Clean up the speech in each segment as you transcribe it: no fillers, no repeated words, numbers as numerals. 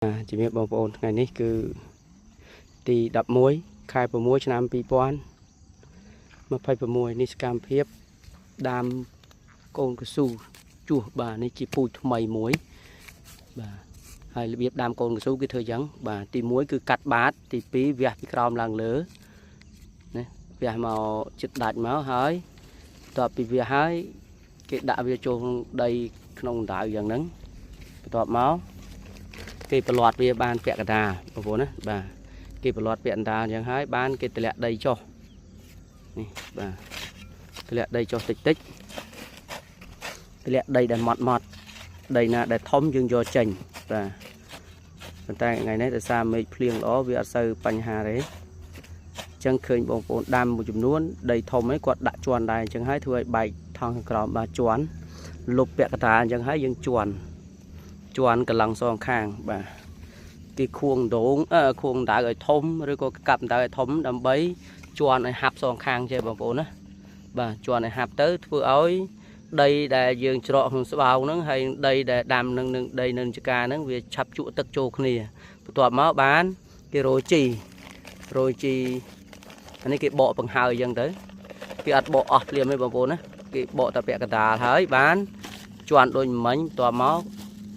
ជំរាបបងប្អូនថ្ងៃនេះគឺទី11ខែ6ឆ្នាំ2026នេះសកម្មភាពដាំកូនកស៊ូជួសបាទនេះជាពូជថ្មីមួយបាទហើយរបៀបដាំកូនកស៊ូគឺធ្វើយ៉ាងបាទទី1គឺកាត់បាតទី2វះពីក្រោមឡើងលើណាវះមកចិត្តដាច់មកហើយបន្ទាប់ពីវះហើយគេដាក់វាចូលក្នុងដីក្នុងដៅយ៉ាងហ្នឹងបន្ទាប់មកគេប្រឡាត់វាបានពាក់កណ្ដាលបងប្អូនណាបាទគេប្រឡាត់ពាក់កណ្ដាលអញ្ចឹងហើយបានគេតម្លាក់ដីចុះនេះបាទតម្លាក់ដីចុះតិចតិចតម្លាក់ដីដែលម៉ត់ម៉ត់ដីណាដែលធំយើងយកចេញបាទប៉ុន្តែថ្ងៃនេះដោយសារមេឃភ្លៀងល្អវាអត់សូវបញ្ហាទេអញ្ចឹងឃើញបងប្អូនដាំមួយចំនួនដីធំហ្នឹងគាត់ដាក់ជន់ដែរអញ្ចឹងហើយធ្វើឲ្យបែកថងខាងក្រោមបាទជន់លុបពាក់កណ្ដាលអញ្ចឹងហើយយើងជន់ជន់កន្លងសងខាងបាទគេខួងដងខួងដៅឲ្យធំឬក៏កាប់ដៅឲ្យធំដើម្បីជន់ឲ្យហាប់សងខាងចេះបងប្អូនណាបាទជន់ឲ្យហាប់ទៅធ្វើឲ្យដីដែលយើងច្រកក្នុងស្បោងហ្នឹងហើយដីដែលដាំនឹងនឹងដីនឹងចកាហ្នឹងវាឆាប់ជក់ទឹកចូលគ្នាបន្ទាប់មកបានគេរោយជីរោយជីអានេះគេបកបង្ហើយអញ្ចឹងទៅគេអត់បកអស់ភ្លាមទេបងប្អូនណាគេបកតែពាក់កណ្ដាលហើយបានជន់ដូចមិញបន្ទាប់មក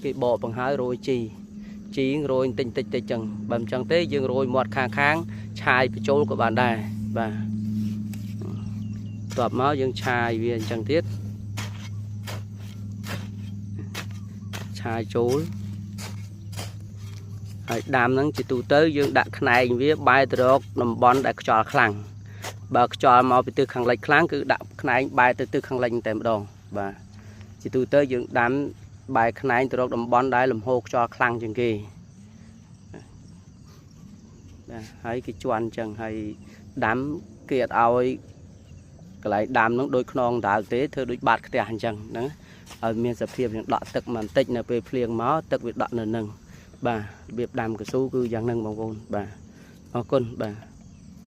គេបកបង្ហើយរោយជីជីរោយតិចតិចតិចចឹងបើមិនចឹងទេយើងរោយមាត់ខាងខាងឆាយបញ្ចូលក៏បានដែរបាទបន្ទាប់មកយើងឆាយវាអញ្ចឹងទៀតឆាយចូលហើយដាំហ្នឹងជាទូទៅយើងដាក់ខ្នែងវាបែរទៅរកតំបន់ដែលខ្យល់ខ្លាំងបើខ្យល់មកពីទិសខាងលិចខ្លាំងគឺដាក់ខ្នែងបែរទៅទិសខាងលិចតែម្ដងបាទជាទូទៅយើងដាំបែរខ្នែងទៅរកតំបន់ដែលលំហូរខ្យល់ខ្លាំងជាងគេបាទហើយគេជន់អញ្ចឹងហើយដាំគេអត់ឲ្យកន្លែងដាំហ្នឹងដូចខ្នងដើកទេធ្វើដូចបាតខ្ទះអញ្ចឹងហ្នឹងឲ្យមានសភាពយ៉ាងដក់ទឹកបន្តិចនៅពេលភ្លៀងមកទឹកវាដក់នៅនឹងបាទរបៀបដាំកស៊ូគឺយ៉ាងហ្នឹងបងប្អូនបាទអរគុណបាទ។